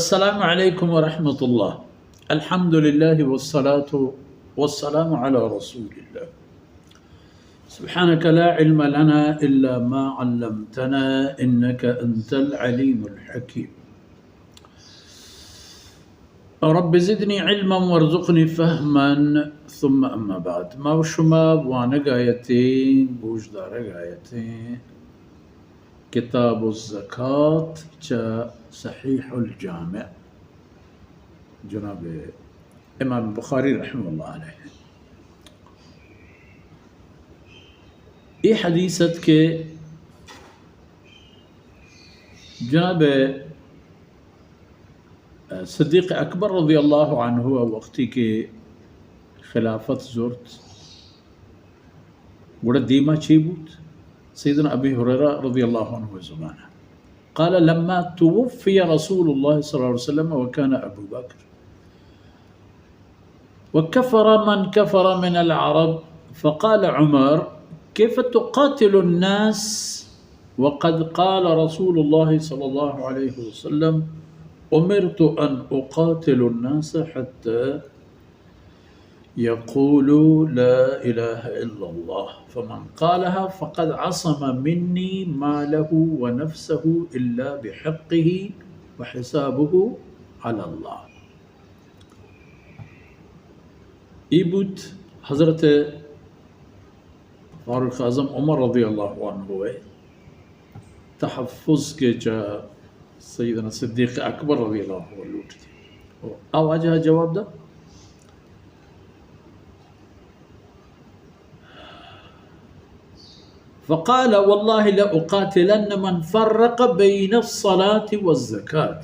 السلام عليكم ورحمة الله. الحمد لله والصلاة والسلام على رسول الله. سبحانك لا علم لنا إلا ما علمتنا إنك أنت العليم الحكيم. رب زدني علما وارزقني فهما. ثم أما بعد. ما و شما وانگ ءَ اتیں، گوشدارگ ءَ اتیں کتاب الزکات چہ صحیح الجامع، جناب امام بخاری رحمہ اللہ علیہ. اے حدیث ات کہ جناب صدیق اکبر رضی اللہ عنہ وقتی کہ خلافت زرت، گڑا دیما چے بوت؟ سیدنا ابی ہریرہ رضی اللہ عنہ زمانہ. قال: لما توفي رسول الله صلى الله عليه وسلم وكان أبو بكر وكفر من كفر من العرب، فقال عمر: كيف تقاتل الناس وقد قال رسول الله صلى الله عليه وسلم: أمرت أن أقاتل الناس حتى يقولوا لا إله إلا الله، فمن قالها فقد عصم مني ماله ونفسه إلا بحقه وحسابه على الله. اے بوت حضرت فاروق اعظم عمر رضی اللہ عنہ ءِ تحفظ کہ چہ سیدنا صدیق اکبر رضی اللہ عنہ لوٹتی. او آ واجہ جواب دا. فقال: والله لأقاتلن من فرق بين الصلاة والزكاة،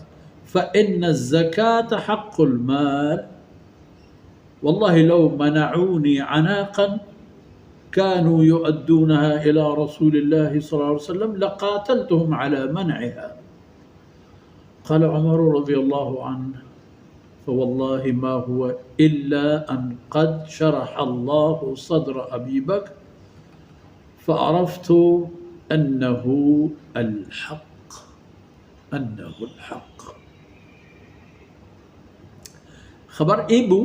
فإن الزكاة حق المال. والله لو منعوني عناقا كانوا يؤدونها إلى رسول الله صلى الله عليه وسلم لقاتلتهم على منعها. قال عمر رضي الله عنه: فوالله ما هو إلا أن قد شرح الله صدر أبي بكر فعرفت أنه الحق، أنه الحق. خبر اے بو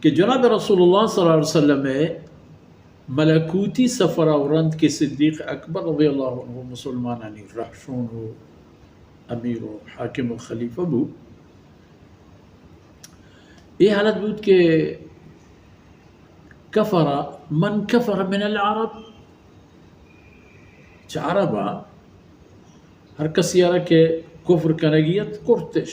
کہ جناب رسول اللہ صلی اللہ علیہ وسلم ءِ ملکوتی سفر ءَ رند کہ صدیق اکبر رضی اللہ عنہ مسلمانانی رہشون و امیر و حاکم و خلیفہ بو، اے حالت بوت کہ كفر من كفر من العرب، چہ عرب ءَ ہر کسی ءَ را کہ کفر کنگی ات، کرتش.